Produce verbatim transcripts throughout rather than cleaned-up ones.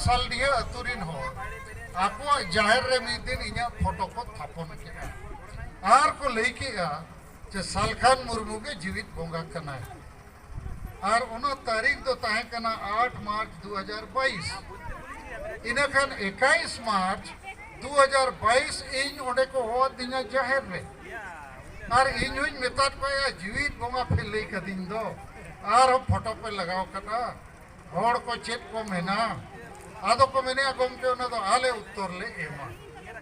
ᱥᱟᱞᱰᱤᱦᱟᱹ ᱟᱹᱛᱩ ᱨᱤᱱ ᱦᱚᱲ ᱟᱠᱚᱣᱟᱜ ᱡᱟᱦᱮᱨ ᱨᱮ ᱢᱤᱫ ᱫᱤᱱ ᱤᱧᱟᱹᱜ ᱯᱷᱳᱴᱳ ᱠᱚ ᱛᱷᱟᱯᱚᱱ ᱠᱮᱫᱼᱟ ᱟᱨ ᱠᱚ ᱞᱟᱹᱭ ᱠᱮᱫᱼᱟ ᱡᱮ ᱥᱟᱞᱠᱷᱟᱱ ᱢᱩᱨᱢᱩ ᱜᱮ ᱡᱤᱣᱤᱫ ᱵᱚᱸᱜᱟ ᱠᱟᱱᱟᱭ᱾ ᱟᱨ ᱚᱱᱟ ᱛᱟᱹᱨᱤᱠᱷ ᱫᱚ ᱛᱟᱦᱮᱸ ᱠᱟᱱᱟ ᱟᱴ ᱢᱟᱨᱪ ᱫᱩ ᱦᱟᱡᱟᱨ ᱵᱟᱭᱤᱥ᱾ ᱤᱱᱟᱹ ᱠᱷᱟᱱ ᱮᱠᱟᱭᱤᱥ ᱢᱟᱨᱪ ᱫᱩ ᱦᱟᱡᱟᱨ ᱵᱟᱭᱤᱥ ᱤᱧ ᱚᱸᱰᱮ ᱠᱚ ᱦᱚᱦᱚ ᱟᱹᱫᱤᱧᱟ ᱡᱟᱦᱮᱨ ᱨᱮ᱾ ᱟᱨ ᱤᱧ ᱦᱚᱸᱧ ᱢᱮᱛᱟᱫ ᱠᱚᱣᱟ, "ᱭᱟ, ᱡᱤᱣᱤᱫ ᱵᱚᱸᱜᱟ ᱯᱮ ᱞᱟᱹᱭ ᱠᱟᱫᱤᱧ ᱫᱚ, ᱟᱨᱦᱚᱸ ᱯᱷᱳᱴᱳ ᱯᱮ ᱞᱟᱜᱟᱣ ᱠᱟᱫᱟ, ᱦᱚᱲ ᱠᱚ ᱪᱮᱫ ᱠᱚ ᱢᱮᱱᱟ?" ᱟᱫᱚ ᱠᱚ ᱢᱮᱱᱮᱫᱼᱟ, "ᱜᱚᱢᱠᱮ, ᱚᱱᱟ ᱫᱚ ᱟᱞᱮ ᱩᱛᱛᱚᱨ ᱞᱮ ᱮᱢᱟ᱾"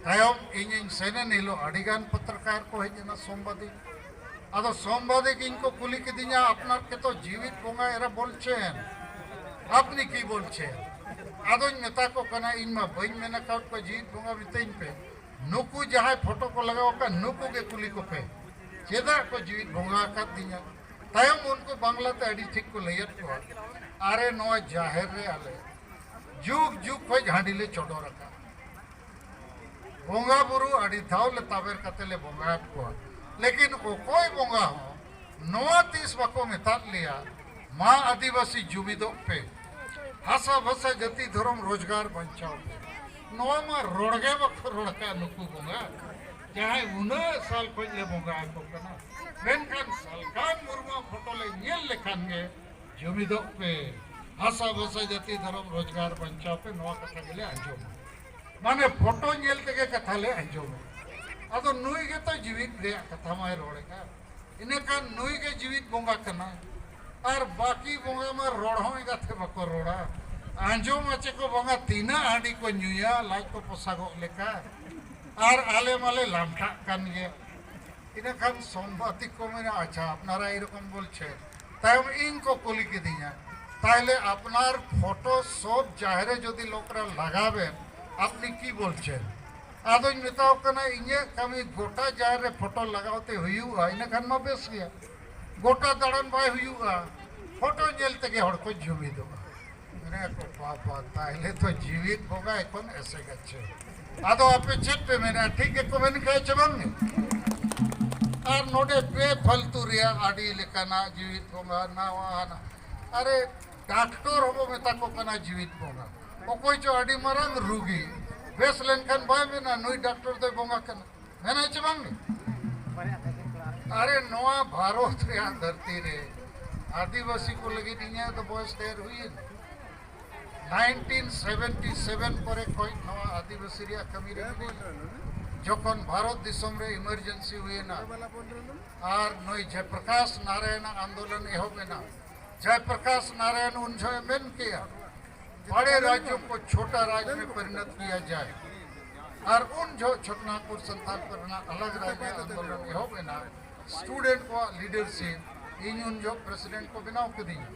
ᱛᱟᱭᱚᱢ ᱤᱧᱤᱧ ᱥᱮᱱ ᱮᱱ ᱦᱤᱞᱳᱜ ᱟᱹᱰᱤᱜᱟᱱ ᱯᱚᱛᱨᱚᱠᱟᱨ ᱠᱚ ᱦᱮᱡ ᱮᱱᱟ, ᱥᱚᱢᱵᱟᱫᱤᱠ᱾ ᱟᱫᱚ ᱥᱚᱢᱵᱟᱫᱤᱠ ᱤᱧ ᱠᱚ ᱠᱩᱞᱤ ᱠᱤᱫᱤᱧᱟ, "ᱟᱯᱱᱟᱨ ᱠᱮ ᱛᱚ ᱡᱤᱣᱤᱫ ᱵᱚᱸᱜᱟ ᱮᱨᱟ ᱵᱚᱞᱪᱷᱮᱱ, ᱟᱯᱱᱤ ᱠᱤ ᱵᱚᱞᱪᱷᱮᱱ?" ᱟᱫᱚᱧ ᱢᱮᱛᱟ ᱠᱚ ᱠᱟᱱᱟ, "ᱤᱧ ᱢᱟ ᱵᱟᱹᱧ ᱢᱮᱱ ᱟᱠᱟᱫ ᱠᱚᱣᱟ ᱡᱤᱣᱤᱫ ᱵᱚᱸᱜᱟ ᱢᱤᱛᱟᱹᱧ ᱯᱮ, ᱱᱩᱠᱩ ᱡᱟᱦᱟᱸᱭ ᱯᱷᱳᱴᱳ ᱠᱚ ᱞᱟᱜᱟᱣ ᱟᱠᱟᱫ ᱱᱩᱠᱩ ᱜᱮ ᱠᱩᱞᱤ ᱠᱚᱯᱮ, ᱪᱮᱫᱟᱜ ᱠᱚ ᱡᱤᱣᱤᱫ ᱵᱚᱸᱜᱟ ᱟᱠᱟᱫᱤᱧᱟ?" ᱛᱟᱭᱚᱢ ᱩᱱᱠᱩ ᱵᱟᱝᱞᱟᱛᱮ ᱟᱹᱰᱤ ᱴᱷᱤᱠ ᱠᱚ ᱞᱟᱹᱭᱟᱫ ᱠᱚᱣᱟ, "ᱟᱨᱮ, ᱱᱚᱣᱟ ᱡᱟᱦᱮᱨ ᱨᱮ ᱟᱞᱮ ᱡᱩᱜᱽ ᱡᱩᱜᱽ ᱠᱷᱚᱱ ᱦᱟᱺᱰᱤ ᱞᱮ ᱪᱚᱰᱚᱨ ᱟᱠᱟᱫ, ᱵᱚᱸᱜᱟ ᱵᱩᱨᱩ ᱟᱹᱰᱤ ᱫᱷᱟᱣ ᱞᱮ ᱛᱟᱵᱮᱨ ᱠᱟᱛᱮ ᱞᱮ ᱵᱚᱸᱜᱟᱭᱮᱫ ᱠᱚᱣᱟ, ᱞᱮᱠᱤᱱ ᱚᱠᱚᱭ ᱵᱚᱸᱜᱟ ᱦᱚᱸ ᱱᱚᱣᱟ ᱛᱤᱥ ᱵᱟᱠᱚ ᱢᱮᱛᱟᱫ ᱞᱮᱭᱟ, 'ᱢᱟ ᱟᱹᱫᱤᱵᱟᱹᱥᱤ ᱡᱩᱢᱤᱫᱚᱜ ᱯᱮ, ᱦᱟᱥᱟ ᱵᱷᱟᱥᱟ ᱡᱟᱹᱛᱤ ᱫᱷᱚᱨᱚᱢ ᱨᱳᱡᱽᱜᱟᱨ ᱵᱟᱧᱪᱟᱣ ᱯᱮ.'" ᱱᱚᱣᱟ ᱢᱟ ᱨᱚᱲ ᱜᱮ ᱵᱟᱠᱚ ᱨᱚᱲ ᱟᱠᱟᱫ ᱱᱩᱠᱩ ᱵᱚᱸᱜᱟ᱾ ᱡᱟᱦᱟᱸᱭ ᱩᱱᱟᱹᱜ ᱥᱟᱞ ᱠᱷᱚᱱ ᱞᱮ ᱵᱚᱸᱜᱟ ᱟᱠᱚ ᱠᱟᱱᱟ, ᱢᱮᱱᱠᱷᱟᱱ ᱥᱟᱞᱠᱷᱟᱱ ᱢᱩᱨᱢᱩᱣᱟᱜ ᱯᱷᱳᱴᱳ ᱞᱮ ᱧᱮᱞ ᱞᱮᱠᱷᱟᱱ ᱜᱮ, "ᱡᱩᱢᱤᱫᱚᱜ ᱯᱮ, ᱦᱟᱥᱟ ᱵᱷᱟᱥᱟ ᱡᱟᱹᱛᱤ ᱫᱷᱚᱨᱚᱢ ᱨᱳᱡᱽᱜᱟᱨ ᱵᱟᱧᱪᱟᱣ ᱯᱮ", ᱱᱚᱣᱟ ᱠᱟᱛᱷᱟ ᱜᱮᱞᱮ ᱟᱸᱡᱚᱢᱟ᱾ ᱢᱟᱱᱮ ᱯᱷᱳᱴᱳ ᱧᱮᱞ ᱛᱮᱜᱮ ᱠᱟᱛᱷᱟ ᱞᱮ ᱟᱸᱡᱚᱢᱟ᱾ ᱟᱫᱚ ᱱᱩᱭ ᱜᱮᱛᱚ ᱡᱤᱣᱤᱫ ᱨᱮᱭᱟᱜ ᱠᱟᱛᱷᱟ ᱢᱟᱭ ᱨᱚᱲᱮᱫᱼᱟ᱾ ᱤᱱᱟᱹᱠᱷᱟᱱ ᱱᱩᱭ ᱜᱮ ᱡᱤᱣᱤᱫ ᱵᱚᱸᱜᱟ ᱠᱟᱱᱟᱭ᱾ ᱟᱨ ᱵᱟᱹᱠᱤ ᱵᱚᱸᱜᱟ ᱢᱟ ᱨᱚᱲ ᱦᱚᱸ ᱮᱸᱜᱟᱛᱮ ᱵᱟᱠᱚ ᱨᱚᱲᱟ᱾ ᱟᱸᱡᱚᱢ ᱢᱟᱪᱮ ᱠᱚ ᱵᱚᱸᱜᱟ ᱛᱤᱱᱟᱹᱜ ᱦᱟᱺᱰᱤ ᱠᱚ ᱧᱩᱭᱟ, ᱞᱟᱡ ᱠᱚ ᱯᱚᱥᱟᱜᱚᱜ ᱞᱮᱠᱟ᱾ ᱟᱨ ᱟᱞᱮ ᱢᱟᱞᱮ ᱞᱟᱱᱴᱷᱟᱜ ᱠᱟᱱ ᱜᱮᱭᱟ᱾ ᱤᱱᱟᱹᱠᱷᱟᱱ ᱥᱚᱢᱵᱟᱫᱤᱠ ᱠᱚ ᱢᱮᱱᱟ, "ᱟᱪᱪᱷᱟ, ᱟᱯᱱᱟᱨᱟ ᱮᱨᱚᱠᱚᱢ ᱵᱚᱞᱪᱷᱮ?" ᱛᱟᱭᱚᱢ ᱤᱧ ᱠᱚ ᱠᱩᱞᱤ ᱠᱤᱫᱤᱧᱟ, "ᱛᱟᱦᱞᱮ ᱟᱯᱱᱟᱨ ᱯᱷᱳᱴᱳ ᱥᱚᱵ ᱡᱟᱦᱮᱨ ᱨᱮ ᱡᱩᱫᱤ ᱞᱳᱠ ᱨᱮ ᱞᱟᱜᱟᱣᱮᱱ, ᱟᱯᱱᱤ ᱠᱤ ᱵᱚᱞᱪᱷᱮ?" ᱟᱫᱚᱧ ᱢᱮᱛᱟᱣ ᱠᱟᱱᱟ, "ᱤᱧᱟᱹᱜ ᱠᱟᱹᱢᱤ ᱜᱚᱴᱟ ᱡᱟᱦᱮᱨ ᱨᱮ ᱯᱷᱳᱴᱳ ᱞᱟᱜᱟᱣ ᱛᱮ ᱦᱩᱭᱩᱜᱼᱟ, ᱤᱱᱟᱹᱠᱷᱟᱱ ᱢᱟ ᱵᱮᱥ ᱜᱮᱭᱟ᱾ ᱜᱚᱴᱟ ᱫᱟᱬᱟᱱ ᱵᱟᱭ ᱦᱩᱭᱩᱜᱼᱟ, ᱯᱷᱳᱴᱳ ᱧᱮᱞ ᱛᱮᱜᱮ ᱦᱚᱲ ᱠᱚ ᱡᱩᱢᱤᱫᱚᱜᱼᱟ᱾" ᱢᱮᱱᱟ ᱠᱚ, "ᱵᱟᱵᱟ, ᱛᱟᱦᱞᱮ ᱛᱚ ᱡᱤᱣᱤᱫ ᱵᱚᱸᱜᱟ ᱮᱠᱷᱚᱱ ᱮᱥᱮ ᱜᱮᱪᱷᱮ᱾ ᱟᱫᱚ ᱟᱯᱮ ᱪᱮᱫ ᱯᱮ ᱢᱮᱱᱟ, ᱴᱷᱤᱠ ᱜᱮᱠᱚ ᱢᱮᱱ ᱠᱷᱟᱡ ᱪᱮ ᱵᱟᱝ?" ᱟᱨ ᱱᱚᱰᱮ ᱵᱮᱯᱷᱟᱞᱛᱩ ᱨᱮᱭᱟᱜ ᱟᱹᱰᱤ ᱞᱮᱠᱟᱱᱟᱜ ᱡᱤᱣᱤᱫ ᱵᱚᱸᱜᱟ, ᱱᱟᱣᱟ ᱦᱟᱱᱟ᱾ ᱟᱨᱮ, ᱰᱟᱠᱛᱚᱨ ᱦᱚᱸᱵᱚ ᱢᱮᱛᱟ ᱠᱚ ᱠᱟᱱᱟ ᱡᱤᱣᱤᱫ ᱵᱚᱸᱜᱟ᱾ ᱚᱠᱚᱭ ᱪᱚ ᱟᱹᱰᱤ ᱢᱟᱨᱟᱝ ᱨᱩᱜᱤ, ᱵᱮᱥ ᱞᱮᱱᱠᱷᱟᱱ ᱵᱟᱭ ᱢᱮᱱᱟ, "ᱱᱩᱭ ᱰᱟᱠᱛᱚᱨ ᱫᱚᱭ ᱵᱚᱸᱜᱟ ᱠᱟᱱᱟ", ᱢᱮᱱᱟᱭ ᱪᱮ ᱵᱟᱝ? ᱟᱨᱮ, ᱱᱚᱣᱟ ᱵᱷᱟᱨᱚᱛ ᱨᱮᱭᱟᱜ ᱫᱷᱟᱹᱨᱛᱤ ᱨᱮ ᱟᱹᱫᱤᱵᱟᱹᱥᱤ ᱠᱚ ᱞᱟᱹᱜᱤᱫ ᱤᱧᱟᱹᱜ ᱫᱚ ᱵᱚᱭᱮᱥ ᱰᱷᱮᱨ ᱦᱩᱭᱮᱱ᱾ ᱱᱟᱭᱤᱱᱴᱤᱱ ᱥᱮᱵᱷᱮᱱᱴᱤ ᱥᱮᱵᱷᱮᱱ ᱠᱚᱨᱮ ᱠᱷᱚᱱ ᱱᱚᱣᱟ ᱟᱹᱫᱤᱵᱟᱹᱥᱤ ᱨᱮᱭᱟᱜ ᱠᱟᱹᱢᱤ ᱨᱮ ᱢᱤᱱᱟᱹᱧᱟ᱾ ᱡᱚᱠᱷᱚᱱ ᱵᱷᱟᱨᱚᱛ ᱫᱤᱥᱚᱢ ᱨᱮ ᱤᱢᱟᱨᱡᱮᱱᱥᱤ ᱦᱩᱭᱮᱱᱟ ᱟᱨ ᱱᱩᱭ ᱡᱚᱭᱯᱨᱚᱠᱟᱥ ᱱᱟᱨᱟᱭᱚᱱᱟᱜ ᱟᱱᱫᱳᱞᱚᱱ ᱮᱦᱚᱵ ᱮᱱᱟ, ᱡᱚᱭᱯᱨᱚᱠᱟᱥ ᱱᱟᱨᱟᱭᱚᱱ ᱩᱱ ᱡᱚᱦᱚᱜ ᱢᱮᱱ ᱠᱮᱜᱼᱟ, "बड़े राज्यों को छोटा राज्य में परिणत किया जाए।" ᱟᱨ ᱩᱱ ᱡᱚᱦᱚᱜ ᱪᱷᱳᱴᱱᱟᱜᱽᱯᱩᱨ ᱥᱟᱱᱛᱟᱞ ᱯᱟᱨᱜᱟᱱᱟ ᱟᱞᱟᱜᱽ ᱨᱟᱡᱽ ᱨᱮᱭᱟᱜ ᱟᱱᱫᱳᱞᱚᱱ ᱮᱦᱚᱵ ᱮᱱᱟ᱾ ᱥᱴᱩᱰᱮᱱᱴ ᱠᱚᱣᱟᱜ ᱞᱤᱰᱟᱨᱥᱤᱯ, ᱤᱧ ᱩᱱ ᱡᱚᱦᱚᱜ ᱯᱨᱮᱥᱤᱰᱮᱱᱴ ᱠᱚ ᱵᱮᱱᱟᱣ ᱠᱤᱫᱤᱧᱟ᱾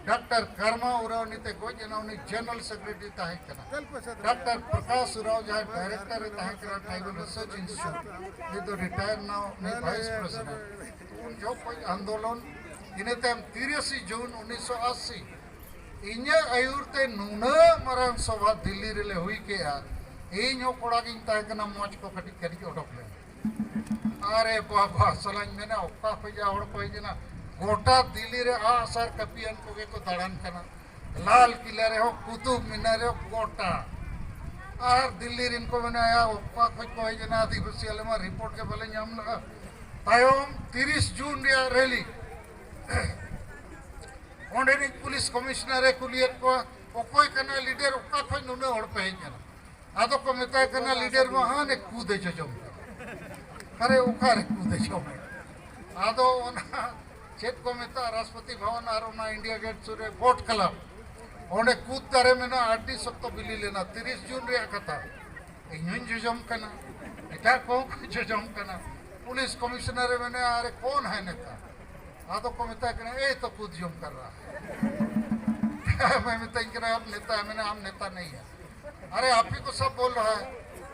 ᱰᱟᱠᱛᱟᱨ ᱠᱟᱨᱢᱟ ᱩᱨᱟᱣ ᱱᱤᱛᱮ ᱜᱚᱡ ᱮᱱᱟ, ᱩᱱᱤ ᱡᱮᱱᱟᱨᱟᱞ ᱥᱮᱠᱨᱮᱴᱟᱨᱤ ᱛᱟᱦᱮᱸ ᱠᱟᱱᱟ᱾ ᱰᱟᱠᱛᱟᱨ ᱯᱨᱚᱠᱟᱥ ᱩᱨᱟᱣ ᱡᱟᱦᱟᱸᱭ ᱰᱟᱭᱨᱮᱠᱴᱚᱨ ᱮ ᱛᱟᱦᱮᱸ ᱠᱟᱱᱟ ᱴᱨᱟᱭᱵᱟᱞ ᱨᱤᱥᱟᱨᱪ ᱤᱱᱥᱴᱤᱴᱭᱩᱴ, ᱱᱤᱛ ᱫᱚ ᱨᱤᱴᱟᱭᱟᱨ ᱱᱟᱣ, ᱩᱱᱤ ᱵᱷᱟᱭᱤᱥ ᱯᱨᱮᱥᱤᱰᱮᱱᱴ᱾ ᱩᱱ ᱡᱚᱦᱚᱜ ᱠᱷᱚᱱ ᱟᱱᱫᱳᱞᱚᱱ, ᱤᱱᱟᱹ ᱛᱟᱭᱚᱢ ᱛᱤᱨᱤᱥᱮ ᱡᱩᱱ ᱩᱱᱤᱥᱥᱚ ᱟᱥᱤ, ᱤᱧᱟᱹᱜ ᱟᱹᱭᱩᱨ ᱛᱮ ᱱᱩᱱᱟᱹᱜ ᱢᱟᱨᱟᱝ ᱥᱚᱵᱷᱟ ᱫᱤᱞᱞᱤ ᱨᱮᱞᱮ ᱦᱩᱭ ᱠᱮᱜᱼᱟ᱾ ᱤᱧ ᱦᱚᱸ ᱠᱚᱲᱟ ᱜᱤᱧ ᱛᱟᱦᱮᱸ ᱠᱟᱱᱟ, ᱢᱚᱡᱽ ᱠᱚ ᱠᱟᱹᱴᱤᱡ ᱠᱟᱹᱴᱤᱡ ᱚᱰᱚᱠ ᱞᱮᱱᱟ᱾ ᱟᱨᱮ ᱵᱟᱵᱟ, ᱥᱟᱞᱟᱧ ᱢᱮᱱᱟ, ᱚᱠᱟ ᱠᱷᱚᱡ ᱭᱟ ᱦᱚᱲ ᱠᱚ ᱦᱮᱡ ᱮᱱᱟ? ᱜᱚᱴᱟ ᱫᱤᱞᱞᱤ ᱨᱮ ᱟᱜᱼᱥᱟᱨ ᱠᱟᱹᱯᱤᱭᱟᱱ ᱠᱚᱜᱮ ᱠᱚ ᱫᱟᱬᱟᱱ ᱠᱟᱱᱟ᱾ ᱞᱟᱞ ᱠᱤᱞᱟ ᱨᱮᱦᱚᱸ, ᱠᱩᱛᱩᱵ ᱢᱤᱱᱟᱨ ᱨᱮᱦᱚᱸ, ᱜᱚᱴᱟ᱾ ᱟᱨ ᱫᱤᱞᱞᱤ ᱨᱮᱱ ᱠᱚ ᱢᱮᱱᱟ, "ᱭᱟ, ᱚᱠᱟ ᱠᱷᱚᱡ ᱠᱚ ᱦᱮᱡ ᱮᱱᱟ ᱟᱹᱫᱤᱵᱟᱹᱥᱤ? ᱟᱞᱮ ᱢᱟ ᱨᱤᱯᱳᱨᱴ ᱜᱮ ᱵᱟᱞᱮ ᱧᱟᱢ ᱞᱮᱜᱼᱟ᱾" ᱛᱟᱭᱚᱢ ᱛᱤᱨᱤᱥ ᱡᱩᱱ ᱨᱮᱭᱟᱜ ᱨᱮᱞᱤ, ᱚᱸᱰᱮᱱᱤᱡ ᱯᱩᱞᱤᱥ ᱠᱚᱢᱤᱥᱚᱱᱟᱨ ᱮ ᱠᱩᱞᱤᱭᱮᱫ ᱠᱚᱣᱟ, "ᱚᱠᱚᱭ ᱠᱟᱱᱟ ᱞᱤᱰᱟᱨ? ᱚᱠᱟ ᱠᱷᱚᱡ ᱱᱩᱱᱟᱹᱜ ᱦᱚᱲ ᱯᱮ ᱦᱮᱡ ᱮᱱᱟ?" ᱟᱫᱚ ᱠᱚ ᱢᱮᱛᱟᱭ ᱠᱟᱱᱟ, "ᱞᱤᱰᱟᱨ ᱢᱟ ᱦᱟᱱᱮ ᱠᱩᱫ ᱮ ᱡᱚᱡᱚᱢ ᱠᱟᱱᱟ᱾" ᱟᱨᱮ, ᱚᱠᱟᱨᱮ ᱠᱩᱫ ᱮ ᱡᱚᱢ ᱠᱟᱱᱟ? ᱟᱫᱚ ᱚᱱᱟ ᱪᱮᱫ ᱠᱚ ᱢᱮᱛᱟᱜᱼᱟ, ᱨᱟᱥᱴᱨᱚᱯᱚᱛᱤ ᱵᱷᱚᱵᱚᱱ ᱟᱨ ᱚᱱᱟ ᱤᱱᱰᱤᱭᱟ ᱜᱮᱴ ᱥᱩᱨ ᱨᱮ ᱵᱳᱴ ᱠᱞᱟᱵᱽ, ᱚᱸᱰᱮ ᱠᱩᱫ ᱫᱟᱨᱮ ᱢᱮᱱᱟᱜᱼᱟ, ᱟᱹᱰᱤ ᱥᱚᱠᱛᱚ ᱵᱤᱞᱤ ᱞᱮᱱᱟ, ᱛᱤᱨᱤᱥ ᱡᱩᱱ ᱨᱮᱭᱟᱜ ᱠᱟᱛᱷᱟ᱾ ᱤᱧ ᱦᱚᱸᱧ ᱡᱚᱡᱚᱢ ᱠᱟᱱᱟ, ᱮᱴᱟᱜ ᱠᱚᱦᱚᱸ ᱠᱚ ᱡᱚᱡᱚᱢ ᱠᱟᱱᱟ᱾ ᱯᱩᱞᱤᱥ ᱠᱚᱢᱤᱥᱚᱱᱟᱨ ᱮ ᱢᱮᱱᱟ, "ᱟᱨᱮ, ᱠᱚᱱ ᱦᱟᱭ ᱱᱮᱛᱟ?" ᱟᱫᱚ ᱠᱚ ᱢᱮᱛᱟᱭ ᱠᱟᱱᱟ, "ᱮᱭ ᱛᱚ ᱠᱩᱫ ᱡᱚᱢ ᱠᱟᱨ ᱨᱟᱦᱟ ᱦᱟᱭ᱾" ᱢᱮᱛᱟᱹᱧ ᱠᱟᱱᱟ, "ᱟᱢ ᱱᱮᱛᱟ ᱢᱮᱱᱟ, ᱟᱢ ᱱᱮᱛᱟ ᱱᱟᱦᱤ ᱦᱟᱭ᱾ अरे, आप ही को सब बोल रहा है।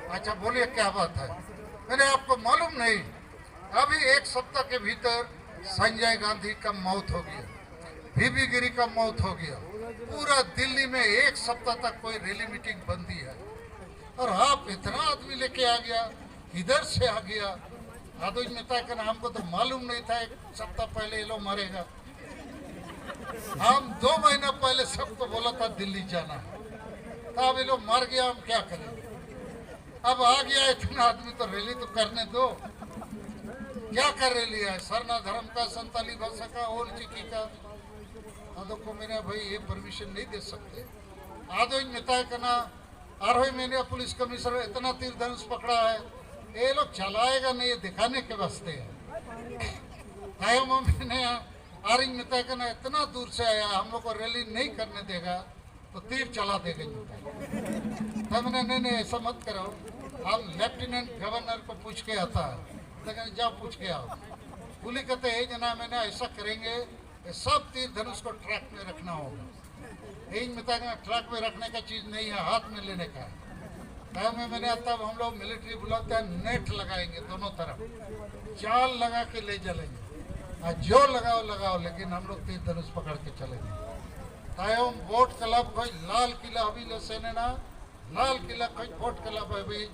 अच्छा, बोलिए, क्या बात है?" मैंने, "आपको मालूम नहीं, अभी एक सप्ताह के भीतर संजय गांधी का मौत हो गया, बीबी गिरी का मौत हो गया, पूरा दिल्ली में एक सप्ताह तक कोई रैली मीटिंग बंद ही है, और आप इतना आदमी लेके आ गया, किधर से आ गया?" ᱟᱫᱚᱧ ᱢᱮᱛᱟᱭ ᱠᱟᱱᱟ, "हमको तो मालूम नहीं था एक सप्ताह पहले ये लोग मरेगा। हम दो महीना पहले सबको बोला था दिल्ली जाना है।" अब ये लोग मर गया, हम क्या करेंगे? अब आ गया इतना आदमी, तो रैली तो करने दो। क्या कर रैली है? सरना धर्म का, संताली भाषा का, ओल चिकी का। ᱟᱫᱚ ᱠᱚ ᱢᱮᱱᱟ, "ᱵᱷᱟᱹᱭ, ᱤᱭᱟᱹ ᱯᱟᱨᱢᱤᱥᱚᱱ ᱱᱤᱭ ᱫᱮ ᱥᱟᱠᱛᱮ।" ᱟᱫᱚᱧ ᱢᱮᱛᱟᱭ ᱠᱟᱱᱟ, ᱟᱨᱦᱚᱸᱭ ᱢᱮᱱᱮᱫᱼᱟ, "ᱯᱩᱞᱤᱥ ᱠᱚᱢᱤᱥᱚᱱᱟᱨ ᱤᱛᱱᱟ ᱛᱤᱨ ᱫᱷᱚᱱᱩᱥ ᱯᱟᱠᱲᱟ ᱦᱟᱭ, ᱮ ᱞᱳᱜ ᱪᱟᱞᱟᱭᱮᱜᱟ ᱱᱤᱭ ᱫᱮᱠᱷᱟᱱᱮ ᱠᱮ ᱵᱟᱥᱛᱮ ᱦᱟᱭ।" ᱛᱟᱭᱚᱢ ᱦᱚᱸ ᱢᱮᱱᱮᱫᱼᱟ, ᱟᱨᱤᱧ ᱢᱮᱛᱟᱭ ᱠᱟᱱᱟ, "ᱤᱛᱱᱟ ᱫᱩᱨ ᱥᱮ ᱟᱭᱟ, ᱦᱟᱢ ᱞᱳᱜ ᱠᱚ ᱨᱮᱞᱤ ᱱᱤᱭ ᱠᱟᱨᱱᱮ ᱫᱮᱜᱟ, ᱛᱚ ᱛᱤᱨ ᱪᱟᱞᱟ ᱫᱮᱜᱟ ᱧᱩᱛᱩᱢ ᱛᱟᱢᱟᱱᱮ ᱱᱮ ᱱᱮ ᱮᱥᱟ ᱢᱚᱛ ᱠᱟᱨᱚ, ᱦᱟᱢ ᱞᱮᱯᱷᱴᱤᱱᱮᱱᱴ ᱜᱚᱵᱷᱚᱨᱱᱚᱨ ᱠᱚ ᱯᱩᱪᱷ ᱠᱮ ᱟᱛᱟ ᱛᱟᱠᱟᱱ ᱡᱟ ᱯᱩᱪᱷ ᱠᱮ ᱟᱣ ᱠᱩᱞᱤ ᱠᱟᱛᱮ ᱦᱮᱡ ᱮᱱᱟ, ᱢᱮᱱᱟ ᱮᱥᱟ ᱠᱟᱨᱮᱝᱜᱮ, ᱥᱚᱵ ᱛᱤᱨ ᱫᱷᱚᱱᱩᱥ ᱠᱚ ᱴᱨᱟᱠ ᱢᱮ ᱨᱟᱠᱷᱱᱟ ᱦᱳᱜᱟ᱾ ᱤᱧ ᱢᱮᱛᱟ ᱠᱟᱱᱟ, ᱴᱨᱟᱠ ᱢᱮ ᱨᱟᱠᱷᱱᱮ ᱠᱟ ᱪᱤᱡ ᱱᱟᱦᱤ ᱦᱟᱭ, ᱦᱟᱛ ᱢᱮ ᱞᱮᱱᱮ ᱠᱟ᱾ ᱛᱟᱭᱚᱢ ᱢᱮ ᱢᱮᱱᱟ, ᱛᱟᱵ ᱦᱟᱢ ᱞᱳᱜ ᱢᱤᱞᱤᱴᱨᱤ ᱵᱩᱞᱟᱛᱮ ᱦᱮ, ᱱᱮᱴ ᱞᱟᱜᱟᱭᱮᱝᱜᱮ ᱫᱚᱱᱚ ᱛᱟᱨᱟᱯ, ᱡᱟᱞ ᱞᱟᱜᱟ ᱠᱮ ᱞᱮ ᱪᱟᱞᱮᱝᱜᱮ, ᱟᱨ ᱡᱳ ᱞᱟᱜᱟᱣ ᱞᱟᱜᱟᱣ, ᱞᱮᱠᱤᱱ ᱦᱟᱢ ᱞᱳᱜ ᱛᱤᱨ ᱫᱷᱚᱱᱩᱥ ᱯᱟᱠᱟᱲ ᱠᱮ ᱪᱟᱞᱮᱝᱜᱮ᱾ ᱛᱟᱭᱚᱢ ᱵᱳᱴ ᱠᱞᱟᱵ ᱠᱷᱚᱡ ᱞᱟᱞ ᱠᱤᱞᱟ ᱦᱟᱹᱵᱤᱡ ᱞᱮ ᱥᱮᱱ ᱮᱱᱟ᱾ ᱞᱟᱞ ᱠᱤᱞᱟ ᱠᱷᱚᱡ ᱵᱳᱴ ᱠᱞᱟᱵ ᱦᱟᱹᱵᱤᱡ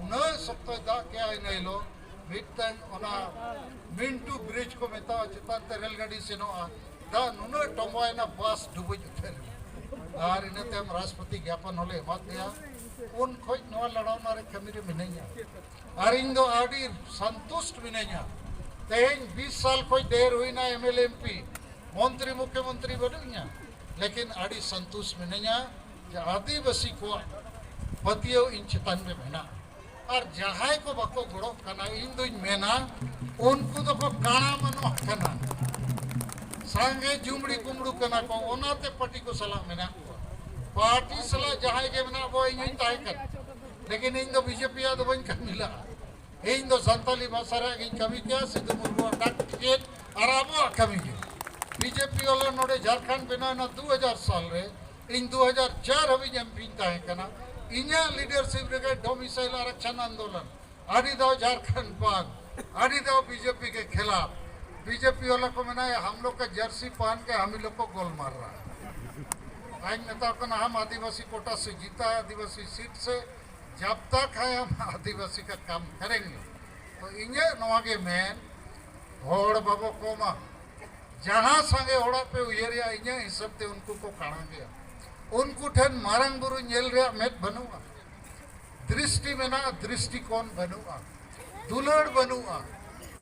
ᱩᱱᱟᱹᱜ ᱥᱚᱠᱛᱚᱭ ᱫᱟᱜ ᱠᱮᱜᱼᱟ ᱤᱱᱟᱹ ᱦᱤᱞᱳᱜ᱾ ᱢᱤᱫᱴᱟᱝ ᱚᱱᱟ ᱢᱤᱱᱴᱩ ᱵᱨᱤᱡᱽ ᱠᱚ ᱢᱮᱛᱟᱜᱼᱟ, ᱪᱮᱛᱟᱱ ᱛᱮ ᱨᱮᱞ ᱜᱟᱹᱰᱤ ᱥᱮᱱᱚᱜᱼᱟ, ᱫᱟᱜ ᱱᱩᱱᱟᱹᱜ ᱴᱚᱢᱵᱟᱭᱮᱱᱟ, ᱵᱟᱥ ᱰᱩᱵᱩᱡ ᱩᱛᱟᱹᱨ ᱮᱱᱟ᱾ ᱟᱨ ᱤᱱᱟᱹ ᱛᱟᱭᱚᱢ ᱨᱟᱥᱴᱨᱚᱯᱚᱛᱤ ᱜᱭᱟᱯᱚᱱ ᱦᱚᱸᱞᱮ ᱮᱢᱟᱫ ᱯᱮᱭᱟ᱾ ᱩᱱ ᱠᱷᱚᱡ ᱱᱚᱣᱟ ᱞᱟᱲᱟᱣᱱᱟ ᱨᱮ ᱠᱟᱹᱢᱤ ᱨᱮ ᱢᱤᱱᱟᱹᱧᱟ᱾ ᱟᱨ ᱤᱧ ᱫᱚ ᱟᱹᱰᱤ ᱥᱚᱱᱛᱩᱥᱴ ᱢᱤᱱᱟᱹᱧᱟ᱾ ᱛᱮᱦᱮᱧ ᱵᱤᱥ ᱥᱟᱞ ᱠᱷᱚᱡ ᱰᱷᱮᱨ ᱦᱩᱭᱱᱟ M L A, M P, ᱢᱚᱱᱛᱨᱤ, ᱢᱩᱠᱷᱭᱚᱢᱚᱱᱛᱨᱤ ᱵᱟᱹᱱᱩᱜ ᱤᱧᱟ, ᱞᱮᱠᱤᱱ ᱟᱹᱰᱤ ᱥᱚᱱᱛᱩᱥᱴ ᱢᱤᱱᱟᱹᱧᱟ ᱡᱮ ᱟᱹᱫᱤᱵᱟᱹᱥᱤ ᱠᱚᱣᱟᱜ ᱯᱟᱹᱛᱭᱟᱹᱣ ᱤᱧ ᱪᱮᱛᱟᱱ ᱨᱮ ᱢᱮᱱᱟᱜᱼᱟ᱾ ᱟᱨ ᱡᱟᱦᱟᱸᱭ ᱠᱚ ᱵᱟᱠᱚ ᱜᱚᱲᱚᱜ ᱠᱟᱱᱟ, ᱤᱧ ᱫᱩᱧ ᱢᱮᱱᱟ ᱩᱱᱠᱩ ᱫᱚᱠᱚ ᱠᱟᱬᱟ ᱢᱟᱱᱣᱟ ᱠᱟᱱᱟ᱾ ᱥᱟᱸᱜᱮ ᱡᱩᱢᱲᱤ ᱠᱩᱢᱲᱩ ᱠᱟᱱᱟ ᱠᱚ, ᱚᱱᱟᱛᱮ ᱯᱟᱨᱴᱤ ᱠᱚ ᱥᱟᱞᱟᱜ ᱢᱮᱱᱟᱜ ᱠᱚᱣᱟ᱾ ᱯᱟᱨᱴᱤ ᱥᱟᱞᱟᱜ ᱡᱟᱦᱟᱸᱭ ᱜᱮ ᱢᱮᱱᱟᱜ ᱠᱚᱣᱟ, ᱤᱧ ᱦᱚᱧ ᱛᱟᱦᱮᱸ ᱠᱟᱱᱟ, ᱞᱮᱠᱤᱱ ᱤᱧ ᱫᱚ ᱵᱤᱡᱮᱯᱤ ᱭᱟᱜ ᱫᱚ ᱵᱟᱹᱧ ᱠᱟᱹᱢᱤ ᱞᱟᱜᱼᱟ᱾ ᱤᱧ ᱫᱚ ᱥᱟᱱᱛᱟᱞᱤ ᱵᱷᱟᱥᱟ ᱨᱮᱭᱟᱜ ᱜᱤᱧ ᱠᱟᱹᱢᱤ ᱠᱮᱭᱟ, ᱥᱤᱫᱷᱩ ᱢᱩᱨᱢᱩᱣᱟᱜ ᱰᱟᱠ ᱴᱤᱠᱤᱴ ᱟᱨ ᱟᱵᱚᱣᱟᱜ ᱠᱟᱹᱢᱤ ᱜᱮ᱾ ᱵᱤᱡᱮᱯᱤ ᱣᱟᱞᱟ ᱱᱚᱰᱮ ᱡᱷᱟᱲᱠᱷᱚᱸᱰ ᱵᱮᱱᱟᱣ ᱮᱱᱟ ᱫᱩ ᱦᱟᱡᱟᱨ ᱥᱟᱞ ᱨᱮ, ᱤᱧ ᱫᱩ ᱦᱟᱡᱟᱨ ᱪᱟᱨ ᱦᱟᱹᱵᱤᱡ ᱮᱢ ᱯᱤᱧ ᱛᱟᱦᱮᱸ ᱠᱟᱱᱟ᱾ ᱤᱧᱟᱹᱜ ᱞᱤᱰᱟᱨᱥᱤᱯ ᱨᱮᱜᱮ ᱰᱚᱢᱤᱥᱟᱭᱤᱞ ᱟᱨᱟᱠᱥᱚᱱ ᱟᱱᱫᱳᱞᱚᱱ, ᱟᱹᱰᱤ ᱫᱷᱟᱣ ᱡᱷᱟᱲᱠᱷᱚᱸᱰ ᱵᱟᱸᱫ, ᱟᱹᱰᱤ ᱫᱷᱟᱣ ᱵᱤᱡᱮᱯᱤ ᱠᱮ ᱠᱷᱤᱞᱟᱯ᱾ ᱵᱤᱡᱮᱯᱤ ᱣᱟᱞᱟ ᱠᱚ ᱢᱮᱱᱟ, "ᱦᱟᱢ ᱞᱳᱜ ᱠᱟ ᱡᱟᱨᱥᱤ ᱯᱟᱦᱟᱱ ᱠᱮ ᱦᱟᱢ ᱦᱤ ᱞᱳᱜ ᱠᱚ ᱜᱳᱞᱢᱟᱞ ᱨᱟᱦᱟ ᱦᱟᱭ᱾" ᱟᱧ ᱢᱮᱛᱟ ᱠᱚ ᱠᱟᱱᱟ, "ᱦᱟᱢ ᱟᱹᱫᱤᱵᱟᱹᱥᱤ ᱠᱳᱴᱟ ᱥᱮ ᱡᱤᱛᱟ ᱦᱟᱭ, ᱟᱹᱫᱤᱵᱟᱹᱥᱤ ᱥᱤᱴ ᱥᱮ, ᱡᱟᱵ ᱛᱟᱠ ᱦᱟᱭ ᱦᱟᱢ ᱟᱹᱫᱤᱵᱟᱹᱥᱤ ᱠᱟ ᱠᱟᱢ ᱠᱟᱨᱮᱝᱜᱮ, ᱛᱚ ᱤᱧᱟᱹᱜ ᱱᱚᱣᱟ ᱜᱮ ᱢᱮᱱ, ᱦᱚᱲ ᱵᱟᱵᱚ ᱠᱚᱢᱟ, ᱡᱟᱦᱟᱸ ᱥᱟᱸᱜᱮ ᱦᱚᱲᱟᱜ ᱯᱮ ᱩᱭᱦᱟᱹᱨᱮᱜᱼᱟ, ᱤᱧᱟᱹᱜ ᱦᱤᱥᱟᱹᱵ ᱛᱮ ᱩᱱᱠᱩ ᱠᱚ ᱠᱟᱬᱟ ᱜᱮᱭᱟ᱾ ᱩᱱᱠᱩ ᱴᱷᱮᱱ ᱢᱟᱨᱟᱝ ᱵᱩᱨᱩ ᱧᱮᱞ ᱨᱮᱭᱟᱜ ᱢᱮᱫ ᱵᱟᱹᱱᱩᱜᱼᱟ᱾ ᱫᱨᱤᱥᱴᱤ ᱢᱮᱱᱟᱜᱼᱟ, ᱫᱨᱤᱥᱴᱤᱠᱳᱱ ᱵᱟᱹᱱᱩᱜᱼᱟ, ᱫᱩᱞᱟᱹᱲ ᱵᱟᱹᱱᱩᱜᱼᱟ᱾